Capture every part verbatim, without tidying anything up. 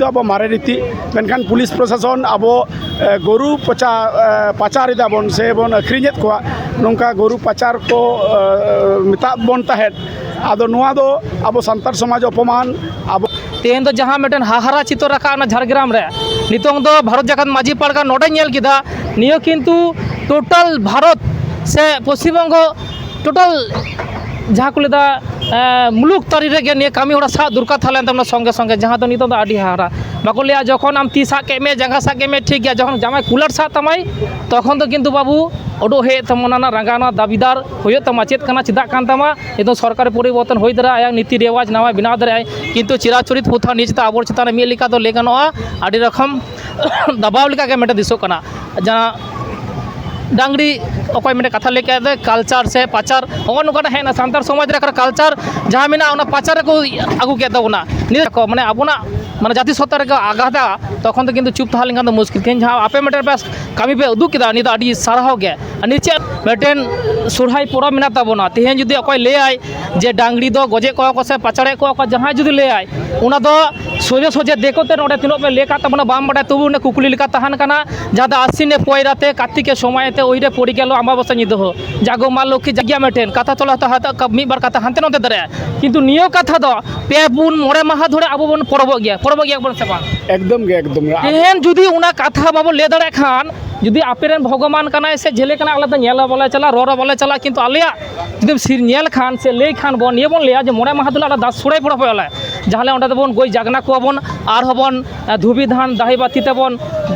ᱫᱚ ᱟᱵᱚ ᱢᱟᱨᱮ ᱨᱤᱛᱤ, ᱢᱮᱱᱠᱷᱟᱱ ᱯᱩᱞᱤᱥ ᱯᱨᱚᱥᱟᱥᱚᱱ ᱟᱵᱚ, ᱮ, ᱜᱚᱨᱩ ᱯᱚᱪᱟ-, ᱮ, ᱯᱟᱪᱟᱨ ᱮᱫᱟ ᱵᱚᱱ ᱥᱮ ᱵᱚᱱ ᱟᱹᱠᱷᱨᱤᱧᱮᱫ ᱠᱚᱣᱟ, ᱱᱚᱝᱠᱟ ᱜᱚᱨᱩ ᱯᱟᱪᱟᱨ ᱠᱚ, ᱮ, ᱢᱮᱛᱟᱜ ᱵᱚᱱ ᱛᱟᱦᱮᱸᱫ᱾ ᱟᱫᱚ ᱱᱚᱣᱟ ᱫᱚ ᱟᱵᱚ ᱥᱟᱱᱛᱟᱲ ᱥᱚᱢᱟᱡᱽ ᱚᱯᱚᱢᱟᱱ, ᱟᱵᱚ ᱛᱮᱦᱮᱧ ᱫᱚ ᱡᱟᱦᱟᱸ ᱢᱤᱫᱴᱮᱱ ᱦᱟᱦᱟᱲᱟ ᱪᱤᱛᱟᱹᱨ ᱨᱟᱠᱟᱵ ᱮᱱᱟ ᱡᱷᱟᱲᱜᱨᱟᱢ ᱨᱮ, ᱱᱤᱛᱚᱝ ᱫᱚ ᱵᱷᱟᱨᱚᱛ ᱡᱟᱠᱟᱛ ᱢᱟᱹᱡᱷᱤ ᱯᱟᱨᱜᱟᱱᱟ ᱱᱚᱰᱮᱧ ᱧᱮᱞ ᱠᱮᱫᱟ, ᱱᱤᱭᱟᱹ ᱠᱤᱱᱛᱩ total ᱵᱷᱟᱨᱚᱛ ᱥᱮ ᱯᱚᱥᱪᱤᱢ ᱵᱚᱝᱜᱚ total ᱡᱟᱦᱟᱸ ᱠᱚ ᱞᱟᱹᱭᱫᱟ, ᱮ, ᱢᱩᱞᱩᱠ ᱛᱟᱹᱨᱤ ᱨᱮᱜᱮ ᱱᱤᱭᱟᱹ ᱠᱟᱹᱢᱤ ᱦᱚᱨᱟ ᱥᱟᱵ ᱫᱚᱨᱠᱟᱨ ᱛᱟᱦᱮᱸ ᱞᱮᱱ ᱛᱟᱵᱚᱱᱟ ᱥᱚᱸᱜᱮ ᱥᱚᱸᱜᱮ, ᱡᱟᱦᱟᱸ ᱫᱚ ᱱᱤᱛᱚᱜ ᱫᱚ ᱟᱹᱰᱤ ᱦᱟᱦᱟᱲᱟ᱾ ᱵᱟᱠᱚ ᱞᱟᱹᱭᱟ, ᱡᱚᱠᱷᱚᱱ ᱟᱢ ᱛᱤ ᱥᱟᱵ ᱠᱮᱫ ᱢᱮᱭᱟ, ᱡᱟᱸᱜᱟ ᱥᱟᱵ ᱠᱮᱫ ᱢᱮᱭᱟ, ᱴᱷᱤᱠ ᱜᱮᱭᱟ, ᱡᱚᱠᱷᱚᱱ ᱡᱟᱢᱟᱭ ᱠᱩᱞᱟᱨ ᱥᱟᱵ ᱛᱟᱢᱟᱭ, ᱛᱚᱠᱷᱚᱱ ᱫᱚ ᱠᱤᱱᱛᱩ ᱵᱟᱹᱵᱩ ᱩᱰᱩᱠ ᱦᱮᱡ ᱛᱟᱢᱟ ᱚᱱᱟ ᱨᱮᱱᱟᱜ ᱨᱟᱸᱜᱟᱣᱱᱟ, ᱫᱟᱹᱵᱤᱫᱟᱨ ᱦᱩᱭᱩᱜ ᱛᱟᱢᱟ, ᱪᱮᱫ ᱠᱟᱱᱟ, ᱪᱮᱫᱟᱜ ᱠᱟᱱ ᱛᱟᱢᱟ᱾ ᱱᱤᱛᱚᱜ ᱥᱚᱨᱠᱟᱨ ᱯᱚᱨᱤᱵᱚᱨᱛᱚᱱ ᱦᱩᱭ ᱫᱟᱲᱮᱭᱟᱜᱼᱟ, ᱟᱭᱟᱜ ᱱᱤᱛᱤ ᱨᱮᱣᱟᱡᱽ ᱱᱟᱣᱟ ᱵᱮᱱᱟᱣ ᱫᱟᱲᱮᱭᱟᱜᱼᱟᱭ, ᱠᱤᱱᱛᱩ ᱪᱤᱨᱟᱪᱚᱨᱤᱛ ᱯᱨᱚᱛᱷᱟ ᱱᱤᱭᱟᱹ ᱪᱮᱛᱟᱱ ᱟᱵᱚ ᱪᱮᱛᱟᱱ ᱨᱮ ᱢᱤᱫ ᱞᱮᱠᱟ ᱫᱚ ᱞᱟᱹᱭ ᱜᱟᱱᱚᱜᱼᱟ, ᱟᱹᱰᱤ ᱨᱚᱠᱚᱢ ᱫᱟᱵᱟᱣ ᱞᱮᱠᱟ ᱜᱮ ᱢᱤᱫᱴᱮᱱ ᱫᱤᱥᱚᱜ ᱠᱟᱱᱟ᱾ ᱡᱟᱦᱟᱸ ᱰᱟᱝᱨᱤ ᱚᱠᱚᱭ ᱢᱤᱫᱴᱮᱱ ᱠᱟᱛᱷᱟ ᱞᱟᱹᱭ ᱠᱮᱫ ᱫᱚ, culture ᱥᱮ ᱯᱟᱪᱟᱨ, ᱱᱚᱜᱼᱚ ᱱᱚᱝᱠᱟᱱᱟᱜ ᱦᱮᱡ ᱮᱱᱟ᱾ ᱥᱟᱱᱛᱟᱲ ᱥᱚᱢᱟᱡᱽ ᱨᱮ culture ᱡᱟᱦᱟᱸ ᱢᱮᱱᱟᱜᱼᱟ, ᱚᱱᱟ ᱯᱟᱪᱟᱨ ᱨᱮᱠᱚ ᱟᱹᱜᱩ ᱠᱮᱫ ᱛᱟᱵᱚᱱᱟ᱾ ᱱᱤᱭᱟᱹ ᱠᱚ, ᱢᱟᱱᱮ, ᱟᱵᱚᱱᱟᱜ, ᱢᱟᱱᱮ, ᱡᱟᱹᱛᱤ ᱥᱚᱛᱛᱟ ᱨᱮᱜᱮ ᱟᱜᱷᱟᱛᱟ, ᱛᱚᱠᱷᱚᱱ ᱫᱚ ᱠᱤᱱᱛᱩ ᱪᱩᱯ ᱛᱟᱦᱮᱸ ᱞᱮᱱᱠᱷᱟᱱ ᱫᱚ ᱢᱩᱥᱠᱤᱞ᱾ ᱛᱮᱦᱮᱧ ᱡᱟᱦᱟᱸ ᱟᱯᱮ ᱢᱤᱫᱴᱮᱱ ᱯᱮ ᱠᱟᱹᱢᱤ ᱯᱮ ᱩᱫᱩᱜ ᱠᱮᱫᱟ, ᱱᱤᱭᱟᱹ ᱫᱚ ᱟᱹᱰᱤ ᱥᱟᱨᱦᱟᱣ ᱜᱮ᱾ ᱟᱨ ᱱᱤᱭᱟᱹ ᱪᱮᱫ ᱢᱤᱫᱴᱮᱱ ᱥᱚᱨᱦᱟᱭ ᱯᱚᱨᱚᱵᱽ ᱢᱮᱱᱟᱜ ᱛᱟᱵᱚᱱᱟ, ᱛᱮᱦᱮᱧ ᱡᱩᱫᱤ ᱚᱠᱚᱭ ᱞᱟᱹᱭᱟᱭ ᱡᱮ ᱰᱟᱝᱨᱤ ᱫᱚ ᱜᱚᱡᱮᱫ ᱠᱚᱣᱟ ᱠᱚ ᱥᱮ ᱯᱟᱪᱟᱲᱮᱫ ᱠᱚᱣᱟ ᱠᱚ, ᱡᱟᱦᱟᱸᱭ ᱡᱩᱫᱤ ᱞᱟᱹᱭᱟᱭ, ᱚᱱᱟ ᱫᱚ ᱥᱚᱡᱷᱮ ᱥᱚᱡᱷᱮ ᱫᱮᱠᱳ ᱛᱮ ᱱᱚᱰᱮ ᱛᱤᱱᱟᱹᱜ ᱯᱮ ᱞᱟᱹᱭ ᱠᱟᱫ ᱛᱟᱵᱚᱱᱟ ᱵᱟᱢ ᱵᱟᱰᱟᱭ, ᱛᱚᱵᱩ ᱚᱱᱟ ᱠᱩᱠᱞᱤ ᱞᱮᱠᱟ ᱛᱟᱦᱮᱱ ᱠᱟᱱᱟ, ᱡᱟᱦᱟᱸ ᱫᱚ ᱟᱥᱤᱱᱮ ᱯᱚᱭᱨᱟ ᱛᱮ ᱠᱟᱨᱛᱤᱠᱮ ᱥᱚᱢᱚᱭ ᱛᱮ ᱳᱭ ᱨᱮ ᱯᱚᱲᱤ ᱜᱮᱞᱚ ᱟᱢᱵᱟᱵᱟᱥᱟ ᱧᱤᱫᱟᱹ ᱦᱚᱸ, ᱡᱟᱜᱚ ᱢᱟ ᱞᱚᱠᱠᱷᱤ ᱡᱟᱜᱤᱭᱟ ᱢᱤᱫᱴᱮᱱ ᱠᱟᱛᱷᱟ ᱛᱚᱞᱟ ᱦᱟᱛᱟᱣ ᱦᱟᱛᱟᱣ ᱢᱤᱫ ᱵᱟᱨ ᱠᱟᱛᱷᱟ ᱦᱟᱱᱛᱮ ᱱᱚᱛᱮ ᱫᱟᱲᱮᱭᱟᱜᱼᱟ, ᱠᱤᱱᱛᱩ ᱱᱤᱭᱟᱹ ᱠᱟᱛᱷᱟ ᱫᱚ ᱯᱮ ᱯᱩᱱ ᱢᱚᱬᱮ ᱢᱟᱦᱟ ᱫᱷᱚᱨᱮ ᱟᱵᱚ ᱵᱚᱱ ᱯᱚᱨᱚᱵᱚᱜ ᱜᱮᱭᱟ, ᱯᱚᱨᱚᱵᱚᱜ ᱜᱮᱭᱟ ᱵᱚᱱ ᱥᱮ ᱵᱟᱝ? ᱮᱠᱫᱚᱢ ᱜᱮ, ᱮᱠᱫᱚᱢ ᱜᱮ᱾ ᱛᱮᱦᱮᱧ ᱡᱩᱫᱤ ᱚᱱᱟ ᱠᱟᱛᱷᱟ ᱵᱟᱵᱚ ᱞᱟᱹᱭ ᱫᱟᱲᱮᱭᱟᱜ ᱠᱷᱟᱱ, ᱡᱩᱫᱤ ᱟᱯᱮ ᱨᱮᱱ ᱵᱷᱚᱜᱚᱵᱟᱱ ᱠᱟᱱᱟᱭ ᱥᱮ ᱡᱷᱮᱞᱮ ᱠᱟᱱᱟᱭ, ᱟᱞᱮ ᱫᱚ ᱧᱮᱞ ᱦᱚᱸ ᱵᱟᱞᱮ ᱪᱟᱞᱟᱜᱼᱟ, ᱨᱚᱲ ᱦᱚᱸ ᱵᱟᱞᱮ ᱪᱟᱞᱟᱜᱼᱟ, ᱠᱤᱱᱛᱩ ᱟᱞᱮᱭᱟᱜ ᱡᱩᱫᱤᱢ ᱥᱤᱨ ᱧᱮᱞ ᱠᱷᱟᱱ ᱥᱮ ᱞᱟᱹᱭ ᱠᱷᱟᱱ ᱵᱚᱱ, ᱱᱤᱭᱟᱹ ᱵᱚᱱ ᱞᱟᱹᱭᱟ ᱡᱮ ᱢᱚᱬᱮ ᱢᱟᱦᱟ ᱫᱚᱞᱮ ᱟᱞᱮ ᱫᱟᱜ ᱥᱚᱲᱮ ᱯᱚᱨᱚᱵᱽ ᱦᱩᱭᱩᱜᱼᱟ ᱞᱮ, ᱡᱟᱦᱟᱸ ᱞᱮ ᱚᱸᱰᱮ ᱫᱚᱵᱚᱱ ᱜᱟᱹᱭ ᱡᱟᱜᱽᱱᱟ ᱠᱚᱣᱟ ᱵᱚᱱ, ᱟᱨᱦᱚᱸ ᱵᱚᱱ, ᱮ, ᱫᱷᱩᱵᱤ ᱫᱷᱟᱱ ᱫᱟᱦᱤ ᱵᱟᱹᱛᱤ ᱛᱮᱵᱚᱱ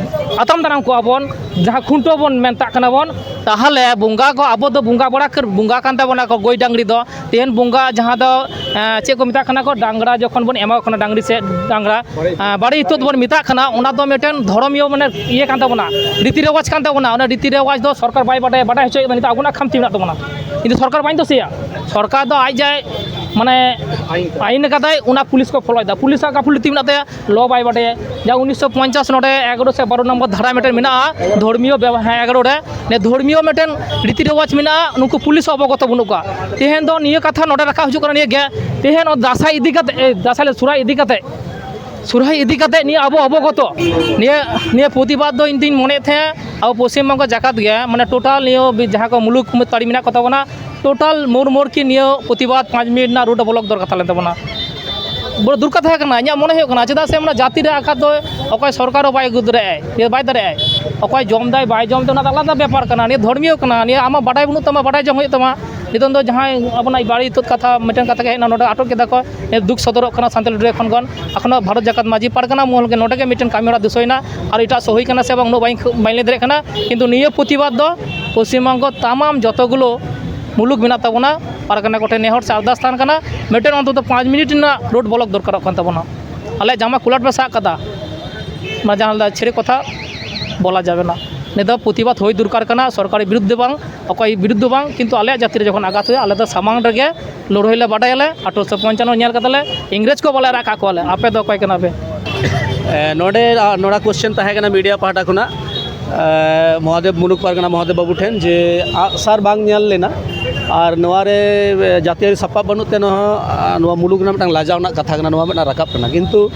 ᱟᱛᱟᱝ ᱫᱟᱨᱟᱢ ᱠᱚᱣᱟ ᱵᱚᱱ, ᱡᱟᱦᱟᱸ ᱠᱷᱩᱱᱴᱟᱹᱣ ᱵᱚᱱ ᱢᱮᱛᱟᱜ ᱠᱟᱱᱟ ᱵᱚᱱ, ᱛᱟᱦᱚᱞᱮ ᱵᱚᱸᱜᱟ ᱠᱚ ᱟᱵᱚ ᱫᱚ ᱵᱚᱸᱜᱟ ᱵᱟᱲᱟ ᱠᱟᱨ-, ᱵᱚᱸᱜᱟ ᱠᱟᱱ ᱛᱟᱵᱚᱱᱟ ᱠᱚ ᱜᱟᱹᱭ ᱰᱟᱝᱨᱤ ᱫᱚ᱾ ᱛᱮᱦᱮᱧ ᱵᱚᱸᱜᱟ ᱡᱟᱦᱟᱸ ᱫᱚ, ᱮ, ᱪᱮᱫ ᱠᱚ ᱢᱮᱛᱟᱜ ᱠᱟᱱᱟ ᱠᱚ, ᱰᱟᱝᱨᱟ ᱡᱚᱠᱷᱚᱱ ᱵᱚᱱ ᱮᱢᱟ ᱠᱚ ᱠᱟᱱᱟ, ᱰᱟᱝᱨᱤ ᱥᱮ ᱰᱟᱝᱨᱟ, ᱮ, ᱵᱟᱲᱮ ᱤᱛᱟᱹᱫ ᱵᱚᱱ ᱢᱮᱛᱟᱜ ᱠᱟᱱᱟ, ᱚᱱᱟ ᱫᱚ ᱢᱤᱫᱴᱮᱱ ᱫᱷᱚᱨᱚᱢᱤᱭᱟᱹ, ᱢᱟᱱᱮ, ᱤᱭᱟᱹ ᱠᱟᱱ ᱛᱟᱵᱚᱱᱟ, ᱨᱤᱛᱤ ᱨᱮᱣᱟᱡᱽ ᱠᱟᱱ ᱛᱟᱵᱚᱱᱟ᱾ ᱚᱱᱟ ᱨᱤᱛᱤ ᱨᱮᱣᱟᱡᱽ ᱫᱚ ᱥᱚᱨᱠᱟᱨ ᱵᱟᱭ ᱵᱟᱰᱟᱭᱟ, ᱵᱟᱰᱟᱭ ᱦᱚᱪᱚᱭᱮᱫ ᱵᱚᱱᱟ, ᱱᱤᱛᱚᱜ ᱟᱵᱚᱱᱟᱜ ᱠᱷᱟᱢᱛᱤ ᱢᱮᱱᱟᱜ ᱛᱟᱵᱚᱱᱟ, ᱠᱤᱱᱛᱩ ᱥᱚᱨᱠᱟᱨ ᱵᱟᱭ ᱫᱳᱥᱮᱭᱟ᱾ ᱥᱚᱨᱠᱟᱨ ᱫᱚ ᱟᱡ ᱡᱟᱭ, ᱢᱟᱱᱮ, ᱟᱭᱤᱱ ᱠᱟᱫᱟᱭ᱾ ᱟᱭᱤᱱ ᱠᱟᱫᱟᱭ, ᱚᱱᱟ ᱯᱩᱞᱤᱥ ᱠᱚ ᱯᱷᱚᱞᱚᱭᱮᱫᱟ᱾ ᱯᱩᱞᱤᱥᱟᱜ ᱜᱟᱯᱷᱤᱞᱚᱛᱤ ᱢᱮᱱᱟᱜ ᱛᱟᱭᱟ, ᱞᱚ ᱵᱟᱭ ᱵᱟᱰᱟᱭᱟ᱾ ᱡᱟ ᱩᱱᱤᱥᱥᱚ ᱯᱚᱧᱪᱟᱥ ᱱᱚᱰᱮ ᱮᱜᱟᱨᱚ ᱥᱮ ᱵᱟᱨᱚ ᱱᱚᱢᱵᱚᱨ ᱫᱷᱟᱨᱟ ᱢᱤᱫᱴᱮᱱ ᱢᱮᱱᱟᱜᱼᱟ, ᱫᱷᱚᱨᱢᱤᱭᱚ ᱵᱮᱣ-, ᱦᱮᱸ, ᱮᱜᱟᱨᱚ ᱨᱮ, ᱱᱤᱭᱟᱹ ᱫᱷᱚᱨᱢᱤᱭᱚ ᱢᱤᱫᱴᱮᱱ ᱨᱤᱛᱤ ᱨᱮᱣᱟᱡᱽ ᱢᱮᱱᱟᱜᱼᱟ, ᱱᱩᱠᱩ ᱯᱩᱞᱤᱥ ᱚᱵᱚᱜᱚᱛᱚ ᱵᱟᱹᱱᱩᱜ ᱠᱚᱣᱟ᱾ ᱛᱮᱦᱮᱧ ᱫᱚ ᱱᱤᱭᱟᱹ ᱠᱟᱛᱷᱟ ᱱᱚᱰᱮ ᱨᱟᱠᱟᱵ ᱦᱤᱡᱩᱜ ᱠᱟᱱᱟ, ᱱᱤᱭᱟᱹ ᱜᱮ ᱛᱮᱦᱮᱧ ᱱᱚᱣᱟ ᱫᱟᱸᱥᱟᱭ ᱤᱫᱤ ᱠᱟᱛᱮ, ᱮ, ᱫᱟᱸᱥᱟᱭ ᱞᱮ ᱥᱚᱦᱨᱟᱭ ᱤᱫᱤ ᱠᱟᱛᱮ ᱥᱚᱨᱦᱟᱭ ᱤᱫᱤ ᱠᱟᱛᱮ ᱱᱤᱭᱟᱹ ᱟᱵᱚ ᱚᱵᱚᱜᱚᱛᱚ, ᱱᱤᱭᱟᱹ ᱱᱤᱭᱟᱹ ᱯᱨᱚᱛᱤᱵᱟᱫ ᱫᱚ ᱤᱧ ᱫᱩᱧ ᱢᱚᱱᱮᱭᱮᱫ ᱛᱟᱦᱮᱸᱫ ᱟᱵᱚ ᱯᱚᱥᱪᱤᱢ ᱵᱚᱝᱜᱚ ᱡᱟᱠᱟᱛ ᱜᱮ, ᱢᱟᱱᱮ ᱴᱳᱴᱟᱞ ᱱᱤᱭᱟᱹ ᱵᱤ- ᱡᱟᱦᱟᱸ ᱠᱚ ᱢᱩᱞᱩᱠ ᱛᱟᱹᱲᱤ ᱢᱮᱱᱟᱜ ᱠᱚ ᱛᱟᱵᱚᱱᱟ, ᱴᱳᱴᱟᱞ ᱢᱳᱲ ᱢᱳᱲ ᱠᱤ ᱱᱤᱭᱟᱹ ᱯᱨᱚᱛᱤᱵᱟᱫ ᱯᱟᱸᱪ ᱢᱤᱱᱤᱴ ᱨᱮᱱᱟᱜ ᱨᱳᱰ ᱵᱞᱚᱠ ᱫᱚᱨᱠᱟᱨ ᱛᱟᱦᱮᱸ ᱞᱮᱱ ᱛᱟᱵᱚᱱᱟ᱾ ᱵᱚᱲ ᱫᱚᱨᱠᱟᱨ ᱛᱟᱦᱮᱸ ᱠᱟᱱᱟ, ᱤᱧᱟᱹᱜ ᱢᱚᱱᱮ ᱦᱩᱭᱩᱜ ᱠᱟᱱᱟ᱾ ᱪᱮᱫᱟᱜ ᱥᱮ ᱢᱟᱱᱮ ᱡᱟᱹᱛᱤ ᱨᱮ ᱟᱠᱟᱛ ᱫᱚ ᱚᱠᱚᱭ ᱥᱚᱨᱠᱟᱨ ᱦᱚᱸ ᱵᱟᱭ ᱟᱹᱜᱩ ᱫᱟᱲᱮᱭᱟᱜᱼᱟᱭ, ᱤᱭᱟᱹ ᱵᱟᱭ ᱫᱟᱲᱮᱭᱟᱜᱼᱟᱭ᱾ ᱚᱠᱚᱭ ᱡᱚᱢ ᱫᱟᱭ ᱵᱟᱭ ᱡᱚᱢ ᱫᱟᱭ ᱚᱱᱟ ᱫᱚ ᱟᱞᱟᱫᱟ ᱵᱮᱯᱟᱨ ᱠᱟᱱᱟ, ᱱᱤᱭᱟᱹ ᱫᱷᱚᱨᱢᱤᱭᱚ ᱠᱟᱱᱟ, ᱱᱤᱭᱟᱹ ᱟᱢᱟᱜ ᱵᱟᱰᱟᱭ ᱵᱟᱹᱱᱩᱜ ᱛᱟᱢᱟ, ᱵᱟᱰᱟᱭ ᱡᱚᱝ ᱦᱩᱭᱩᱜ ᱛᱟᱢᱟ᱾ ᱱᱤᱛᱚᱝ ᱫᱚ ᱡᱟᱦᱟᱸᱭ ᱟᱵᱚᱱᱟᱜ ᱵᱟᱹᱲᱤᱡ ᱛᱩᱫ ᱠᱟᱛᱷᱟ ᱢᱤᱫᱴᱮᱱ ᱠᱟᱛᱷᱟ ᱜᱮ ᱦᱮᱡ ᱮᱱᱟ, ᱱᱚᱰᱮ ᱟᱴᱚᱠ ᱠᱮᱫᱟ ᱠᱚ, ᱱᱤᱭᱟᱹ ᱫᱩᱠ ᱥᱚᱫᱚᱨᱚᱜ ᱠᱟᱱᱟ ᱥᱟᱱᱛᱟᱲ ᱴᱩᱰᱩ ᱠᱷᱚᱱ ᱜᱚᱱ᱾ ᱮᱠᱷᱚᱱᱳ ᱵᱷᱟᱨᱚᱛ ᱡᱟᱠᱟᱛ ᱢᱟᱹᱡᱷᱤ ᱯᱟᱨᱜᱟᱱᱟ ᱢᱚᱦᱚᱞ ᱜᱮ ᱱᱚᱰᱮ ᱜᱮ ᱢᱤᱫᱴᱮᱱ ᱠᱟᱹᱢᱤ ᱦᱚᱨᱟ ᱫᱤᱥᱟᱹᱭᱮᱱᱟ, ᱟᱨ ᱮᱴᱟᱜ ᱥᱮᱫ ᱦᱩᱭ ᱠᱟᱱᱟ ᱥᱮ ᱵᱟᱝ ᱩᱱᱟᱹᱜ ᱵᱟᱹᱧ ᱵᱟᱹᱧ ᱞᱟᱹᱭ ᱫᱟᱲᱮᱭᱟᱜ ᱠᱟᱱᱟ᱾ ᱠᱤᱱᱛᱩ ᱱᱤᱭᱟᱹ ᱯᱨᱚᱛᱤᱵᱟᱫ ᱫᱚ ᱯᱚᱥᱪᱤᱢ ᱵᱚᱝᱜᱚ ᱛᱟᱢᱟᱢ ᱡᱚᱛᱚ ᱜᱩᱞᱳ ᱢᱩᱞᱩᱠ ᱢᱮᱱᱟᱜ ᱛᱟᱵᱚᱱᱟ, ᱯᱟᱨᱜᱟᱱᱟ ᱠᱚᱴᱷᱮᱱ ᱱᱮᱦᱚᱨ ᱥᱮ ᱟᱨᱫᱟᱥ ᱛᱟᱦᱮᱱ ᱠᱟᱱᱟ, ᱢᱤᱫᱴᱮᱱ ᱚᱱᱛᱚᱛᱚ ᱯᱟᱸᱪ ᱢᱤᱱᱤᱴ ᱨᱮᱱᱟᱜ ᱨᱳᱰ ᱵᱞᱚᱠ ᱫᱚᱨᱠᱟᱨᱚᱜ ᱠᱟᱱ ᱛᱟᱵᱚᱱᱟ᱾ ᱟᱞᱮ ᱡᱟᱢᱟ ᱠᱩᱞᱟᱴ ᱯᱮ ᱥᱟᱵ ᱠᱟᱫᱟ, ᱚᱱᱟ ᱡᱟᱦᱟᱸ ᱞᱮᱠᱟ ᱪᱷᱮᱲᱮ ᱠᱚᱛᱷᱟ ᱵᱚᱞᱟ ᱡᱟᱵᱮ ᱱᱟ᱾ ᱱᱤᱭᱟᱹ ᱫᱚ ᱯᱨᱚᱛᱤᱵᱟᱫ ᱦᱩᱭ ᱫᱚᱨᱠᱟᱨ ᱠᱟᱱᱟ, ᱥᱚᱨᱠᱟᱨᱤ ᱵᱤᱨᱩᱫᱽ ᱫᱚ ᱵᱟᱝ, ᱚᱠᱚᱭ ᱵᱤᱨᱩᱫᱽ ᱫᱚ ᱵᱟᱝ, ᱠᱤᱱᱛᱩ ᱟᱞᱮᱭᱟᱜ ᱡᱟᱹᱛᱤ ᱨᱮ ᱡᱚᱠᱷᱚᱱ ᱟᱜᱷᱟᱛ ᱦᱩᱭᱩᱜᱼᱟ, ᱟᱞᱮ ᱫᱚ ᱥᱟᱢᱟᱝ ᱨᱮᱜᱮ ᱞᱟᱹᱲᱦᱟᱹᱭ ᱞᱮ ᱵᱟᱰᱟᱭᱟᱞᱮ᱾ ᱟᱴᱷᱨᱚᱥᱚ ᱯᱚᱧᱪᱟᱱᱱᱚ ᱧᱮᱞ ᱠᱟᱫᱟᱞᱮ, ᱤᱝᱨᱮᱡᱽ ᱠᱚ ᱵᱟᱞᱮ ᱨᱟᱜ ᱠᱟᱜ ᱠᱚᱣᱟᱞᱮ, ᱟᱯᱮ ᱫᱚ ᱚᱠᱚᱭ ᱠᱟᱱᱟ ᱯᱮ? ᱮ, ᱱᱚᱰᱮ, ᱟ, ᱱᱚᱰᱮ ᱠᱚᱥᱪᱮᱱ ᱛᱟᱦᱮᱸ ᱠᱟᱱᱟ ᱢᱤᱰᱤᱭᱟ ᱯᱟᱦᱴᱟ ᱠᱷᱚᱱᱟᱜ, ᱮ, ᱢᱚᱦᱟᱫᱮᱵ, ᱢᱩᱞᱩᱠ ᱯᱟᱨᱜᱟᱱᱟ ᱢᱚᱦᱟᱫᱮᱵ ᱵᱟᱹᱵᱩ ᱴᱷᱮᱱ, ᱡᱮ ᱟᱜᱼᱥᱟᱨ ᱵᱟᱝ ᱧᱮᱞ ᱞᱮᱱᱟ ᱟᱨ ᱱᱚᱣᱟ ᱨᱮ, ᱮ, ᱡᱟᱹᱛᱤᱭᱟᱹᱨᱤ ᱥᱟᱯᱟᱵ ᱵᱟᱹᱱᱩᱜ ᱛᱮ ᱱᱚᱣᱟ, ᱟ, ᱱᱚᱣᱟ ᱢᱩᱞᱩᱠ ᱨᱮᱱᱟᱜ ᱢᱤᱫᱴᱟᱝ ᱞᱟᱡᱟᱣ ᱨᱮᱱᱟᱜ ᱠᱟᱛᱷᱟ ᱠᱟᱱᱟ, ᱱᱚᱣᱟ ᱢᱤᱫᱴᱟᱝ ᱨᱟᱠᱟᱵ ᱠᱟᱱᱟ᱾ ᱠᱤᱱᱛᱩ